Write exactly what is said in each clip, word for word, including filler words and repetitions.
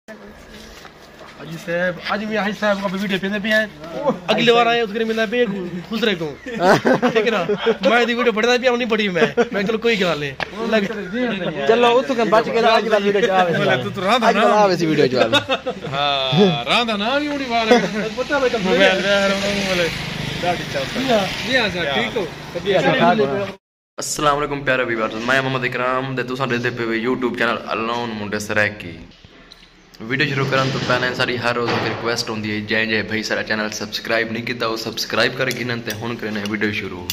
حاجی صاحب، اڄ وی حاجی صاحب کوں ویڈیو پیندے پئے ہیں۔ اڳلی وار آئے، اس کوں ملنا پئے، دوسرے کوں۔ ٹھیک ہے نا؟ میں دی ویڈیو بݨیندا پیا، نہیں بݨی میں۔ میں چلو کوئی ڳالھ نہیں۔ لڳ چلو، اتھوں کن بچ کے اڳلی وار ویڈیو چ آوے۔ بولے، تو، تو رہندا اڄ کل نا۔ آوے سی ویڈیو چ آوے۔ ہاں، رہندا نا وی اونی وار۔ پتہ لڳا موبائل تے ہر اونوں بولے۔ ڈاڈی چاہتا۔ جی ہاں، جی ہاں سر، ٹھیک ہو؟ جی ہاں، ٹھیک ہو۔ السلام علیکم پیارے ویورز، میں محمد اکرام تے تساں ݙیہدے پئے وے یوٹیوب چینل الون منڈے سرائیکی۔ ویڈیو شروع کرݨ توں پہلے ساݙی ہر روز ہک ریکویسٹ ہوندی ہے، جئیں جئیں بھائی ساݙا چینل سبسکرائب نہیں کیتا، او سبسکرائب کر گھنن تے ہݨ کریندے ہیں ویڈیو شروع۔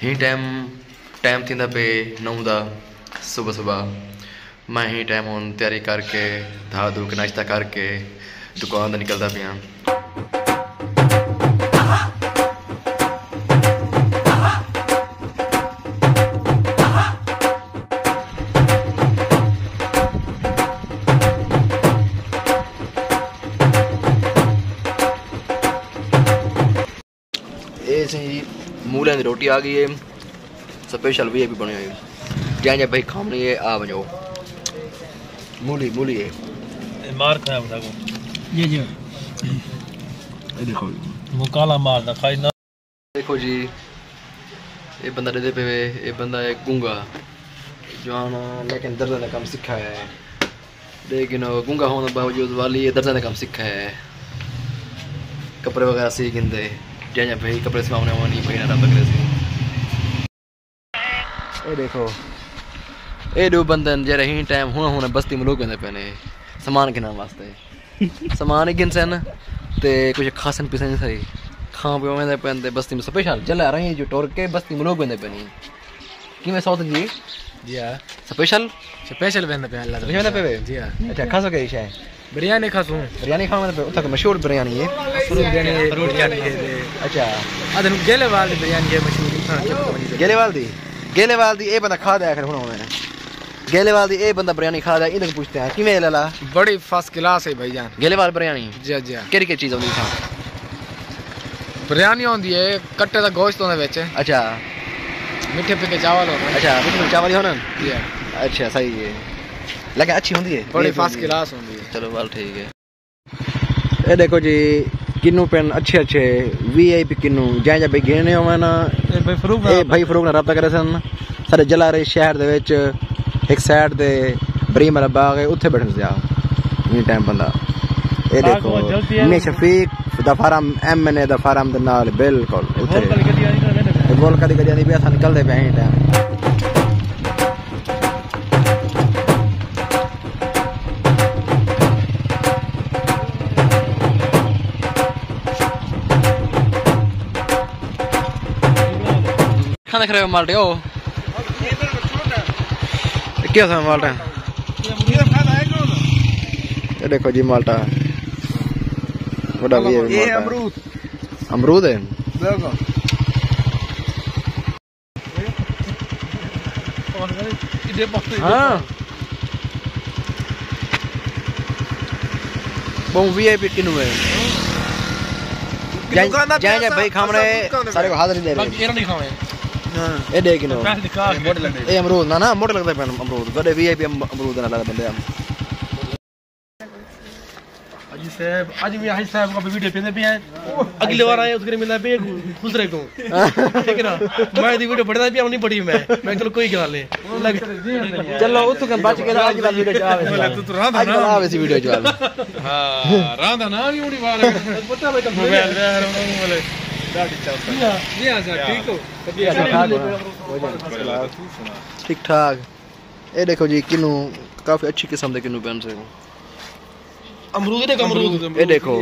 ہیں ٹائم، ٹائم تھیندا پئے نو دا صبح صبح۔ میں ہیں ٹائم ہݨ تیاری کر کے، دھا دھو کے، ناشتہ کر کے دکان تے نکلدا پیاں۔ اے سئیں جی، مولیاں دی روٹی آ ڳئی ہے، سپیشل وی آئی پی بݨی ہوئی۔ جئیں جئیں بھائی کھاوݨی ہے، آ ونڄو۔ مولی، مولی ہے۔ اے مار کھایا بندہ کو۔ جی، جی۔ اے ݙیکھو۔ مکالا ماردا کھائی نہ۔ ݙیکھو جی، اے بندہ ݙیہدے پئے وے، اے بندہ ہے گونگا۔ جوان، لیکن درداں دا کم سکھا ہے۔ لیکن او گونگا ہووݨ دے باوجود والی اے درداں دا کم سکھا ہے۔ کپڑے وغیرہ سی گھندے۔ جئیں جئیں بھائی کپڑے سواوݨے ہوون، بھائی نال رابطہ کریسی۔ اے ݙیکھو، اے ݙو بندے ہن جیڑھے ہیں ٹائم ہݨ ہݨ بستی ملوک ویندے پئے نے سامان گھنݨ واسطے۔ سامان ہی گھنسن تے کجھ کھاسن پیسن سہی۔ کھاوݨ پیوݨ ویندے پئے نے تے بستی میں سپیشل جلا رہی جو ٹر کے بستی ملوک ویندے پئے نے۔ کیویں سوت جی؟ جی ہاں۔ سپیشل؟ سپیشل ویندے پئے اللہ دا۔ ویندے پئے وے؟ جی ہاں۔ اچھا، کھاسو کیا شے؟ بریانی کھاسوں۔ بریانی کھاوݨ ویندے پئے، اتھاں کوئی مشہور بریانی ہے؟ فروٹ بریانی ہے، فروٹ چاٹ ہے۔ اچھا۔ ادھر گیلے وال دی بریانی ہے مشہور، اتھاں چپ ونڄ۔ گیلے وال دی؟ گیلے وال دی اے بندہ کھادا ہے آخر ہݨ ہووے۔ گیلے وال دی اے بندہ بریانی کھادا ہے، ایندے کوں پچھدے ہیں، کیویں ہے لالا؟ بڑی فرسٹ کلاس ہے بھائی جان۔ گیلے وال بریانی؟ جی، جی۔ کیڑھی کیڑھی چیز ہوندی اتھاں؟ بریانی ہوندی ہے، کٹے دا گوشت ہوندے وچ۔ اچھا۔ مٹھے پھکے چاول ہوندے۔ اچھا، مٹھے پھکے چاول ہی ہوندے؟ جی ہاں۔ اچھا، صحیح ہے۔ لیکن اچھی ہوندی ہے؟ بڑی ٹیسٹ ہوندی ہے۔ فرسٹ کلاس ہوندی ہے۔ چلو، ول ٹھیک ہے۔ اے ݙیکھو جی، کنوں پن اچھے اچھے وی آئی پی کنوں، جئیں جئیں بھائی گھنݨے ہوون نا، اے بھائی فروغ نال اے بھائی فروغ نال رابطہ کریسن۔ ساݙے جلارے شہر دے وچ ہک سائیڈ تے بریم والا باغ ہے، اتھے ٻیٹھن سیا۔ ایں ٹائم بندہ۔ اے ݙیکھو، میاں شفیق دا فارم، ایم این اے دا فارم دے نال بالکل اتھے۔ اے بول کدی کدی آندی پئی، اساں نکلدے پئے ہیں ایں ٹائم۔ کھاندے کھڑے ہو مالٹے ہو؟ کیا تھا مالٹا؟ اے ݙیکھو جی مالٹا۔ وݙا وی ہے اے مالٹا۔ امرود۔ امرود ہے؟ بالکل۔ ہاں۔ ٻہوں وی آئی پی کنوں ہے۔ جائیں، جائیں، جائیں بھائی کھاوݨے سارے کوں حاضری ݙے ݙے۔ باقی ایرا نہیں کھاوے۔ ہاں۔ اے ݙے کنوں۔ پیسے نکال کے۔ اے امرود، نہ، نہ، موٹے لڳدے پئن امرود۔ وݙے وی آئی پی ام-، امرود نال لڳدے پئن۔ حاجی صاحب، اڄ وی حاجی صاحب کوں ویڈیو پیندے پئے ہیں۔ اڳلی وار آئے، اس کوں ملنا پئے، دوسرے کوں۔ ٹھیک ہے نا؟ میں دی ویڈیو بݨیندا پیا، نہیں بݨی میں۔ میں چلو کوئی ڳالھ نہیں۔ لڳ چلو، اتھوں کن بچ کے اڳلی وار ویڈیو چ آوے۔ بولے، تو، تو رہندا اڳلی وار نا۔ آوے سی ویڈیو چ آوے۔ ہاں، رہندا نا وی اونی وار۔ پتہ لڳا موبائل تے ہر اونوں بولے۔ ڈاڈی چاہتا۔ جی ہاں، جی ہاں سر، ٹھیک ہو؟ جی ہاں، ٹھیک ٹھاک ہو۔ ٹھیک ٹھاک۔ اے ݙیکھو جی، کنوں کافی اچھی قسم دے کنوں پئن سے۔ امرود ݙیکھو، امرود۔ اے ݙیکھو،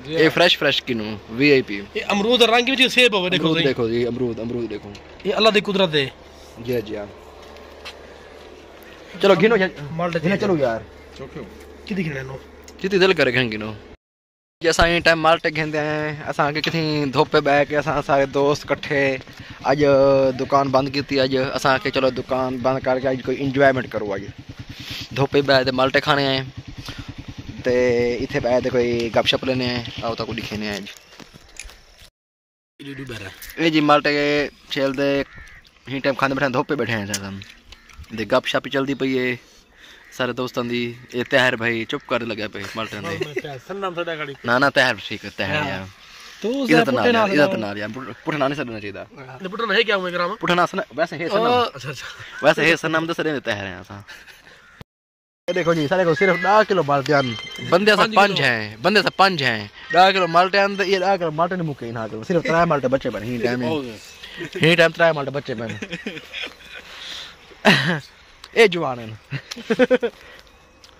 جی۔ اے فریش فریش کنوں، وی آئی پی۔ اے امرود دا رنگ وچ سیب ہووے، ݙیکھو امرود صحیح۔ ݙیکھو جی، امرود، امرود ݙیکھو۔ اے اللہ دی قدرت ہے۔ جی، جی، ہاں۔ چلو، گھنو، مالٹا گھنو، چلو یار۔ کتنی گھنو؟ جتنی دل کرے گھن گھنو۔ جی اساں ایں ٹائم مالٹے گھندے ہیں، اساں آکھے کتھیں دھوپے ٻہہ کے اساں سارے دوست کٹھے اڄ دکان بند کیتی۔ اڄ اساں آکھے چلو دکان بند کر کے اڄ کوئی انجوائمنٹ کرو، اڄ دھوپے ٻہہ تے مالٹے کھانے ہیں تے اتھے ٻہہ تے کوئی گپ شپ لینے ہیں، آؤ تاکوں ݙکھینے ہیں اڄ۔ اے جی مالٹے چھیل دے ہیں ٹائم کھاندے ٻیٹھے ہیں، دھوپے ٻیٹھے ہیں سر ہم۔ تے گپ شپ چلدی پئی ہے۔ سارے دوستاں دی۔ اے طاہر بھائی چپ کر لڳا پئے مالٹیاں دے۔ سنم سدا کھڑی۔ نہ نہ، طاہر ٹھیک ہے، طاہر یار۔ تو عزت نال یار، عزت نال یار، پٹھا نہیں سݙنا چاہیدا۔ پٹھا نہیں کیا ہوئے گرام؟ پٹھا نہ سݙنا، ویسے ہے سنم۔ اچھا اچھا۔ ویسے ہے سنم تے سݙے طاہر ہیں اساں۔ اے ݙیکھو جی، ساݙے کول صرف ݙاہ کلو مالٹے ہن۔ بندے اساں پنج ہیں، بندے اساں پنج ہیں۔ ݙاہ کلو مالٹے ہن تے اے ݙاہ کلو مالٹے نہیں مکے انہاں کول۔ صرف ترائے مالٹے بچے پن ہی ٹائم۔ ہی ٹائم ترائے مالٹے بچے پن۔ اے جوان ہیں۔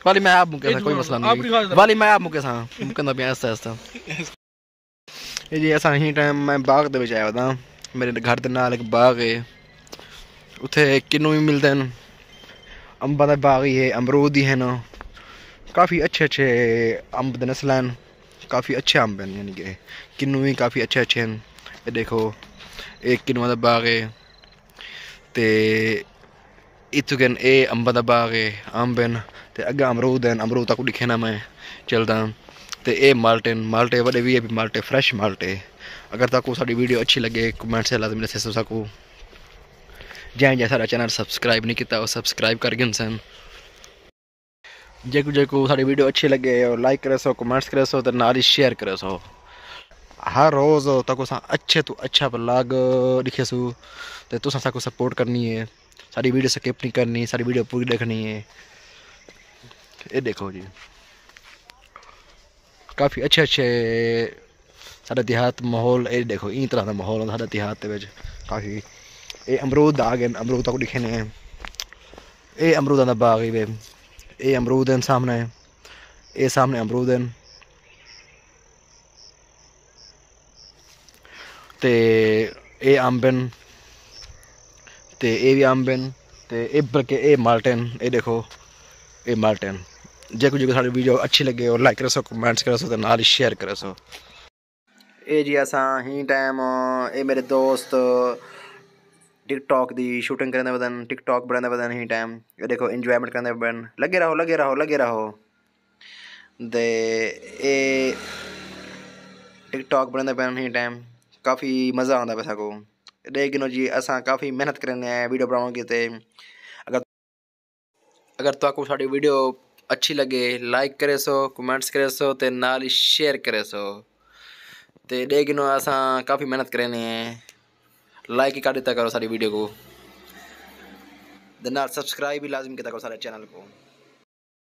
والی میں آپ مکے ساں، کوئی مسئلہ نہیں۔ والی میں آپ مکے ساں، مکندا پیاں آہستہ آہستہ۔ اے جی اساں ہی ٹائم میں باغ دے وچ آیا ہویا۔ میرے گھر دے نال ایک باغ ہے، اتھے کنوں بھی ملدے ہیں۔ امباں دا باغ ہی ہے، امرود ہی ہے نا، کافی اچھے اچھے امب دے نسل ہیں، کافی اچھے امب ہیں، یعنی کہ کنوں بھی کافی اچھے اچھے ہیں۔ اے ݙیکھو، اے کنواں دا باغ ہے تے اتھوں کن اے امباں دا باغ ہے، امب ہن تے اڳاں امرود ہن، امرود تاکوں ݙکھینا میں چلدا۔ تے اے مالٹے ہن، مالٹے وݙے وی اے پی مالٹے، فریش مالٹے۔ اگر تاکوں ساݙی ویڈیو اچھی لڳے، کمنٹ سے لازمی ݙسیسو ساکوں۔ جیں جیں ساݙا چینل سبسکرائب نہیں کیتا، او سبسکرائب کر گھنسن۔ جیکوں جیکوں ساݙی ویڈیو اچھی لڳے، او لائک کریسو، کمنٹس کریسو تے نال ہی شیئر کریسو۔ ہر روز تاکوں اساں اچھے توں اچھا ولاگ ݙکھیسوں تے تساں ساکوں سپورٹ کرنی ہے۔ ساݙی ویڈیو سکپ نہیں کرنی، ساݙی ویڈیو پوری ݙیکھنی ہے۔ اے ݙیکھو جی، کافی اچھے اچھے ساݙے دیہات ماحول۔ اے ݙیکھو، ایں طرح دا ماحول ہوندا ساݙے دیہات دے وچ کافی۔ اے امرود آ ڳئے ہن، امرود تاکوں ݙکھینے ہیں۔ اے امروداں دا باغ ہی وے۔ اے امرود ہن سامݨے، اے سامݨے امرود ہن۔ تے اے امب ہن، تے اے وی امب ہن، تے اے بلکہ اے مالٹے ہن۔ اے ݙیکھو، اے مالٹے ہن۔ جیکوں جیکوں ساݙی ویڈیو اچھی لڳے، او لائک کریسو، کمنٹس کریسو تے نال ہی شیئر کریسو۔ اے جی اساں ہی ٹائم، اے میرے دوست ٹک ٹاک دی شوٹنگ کریندے ودن، ٹک ٹاک بݨیندے ودن ہی ٹائم۔ اے ݙیکھو، انجوائمنٹ کریندے پن۔ لڳے رہو، لڳے رہو، لڳے رہو۔ تے اے ٹک ٹاک بݨیندے پن ہی ٹائم، کافی مزہ آندا پیا ساکوں۔ ݙیکھ گھنو جی، اساں کافی محنت کریندے ہیں ویڈیو بݨاوݨ کیتے۔ اگر اگر تہاکوں ساݙی ویڈیو اچھی لڳے، لائک کریسو، کمنٹس کریسو تے نال ہی شیئر کریسو۔ تے ݙیکھ گھنو، اساں کافی محنت کریندے ہیں، لائک ہی کر ݙتا کرو ساݙی ویڈیو کوں، تے نال سبسکرائب بھی لازم کیتا کرو ساݙے چینل کوں۔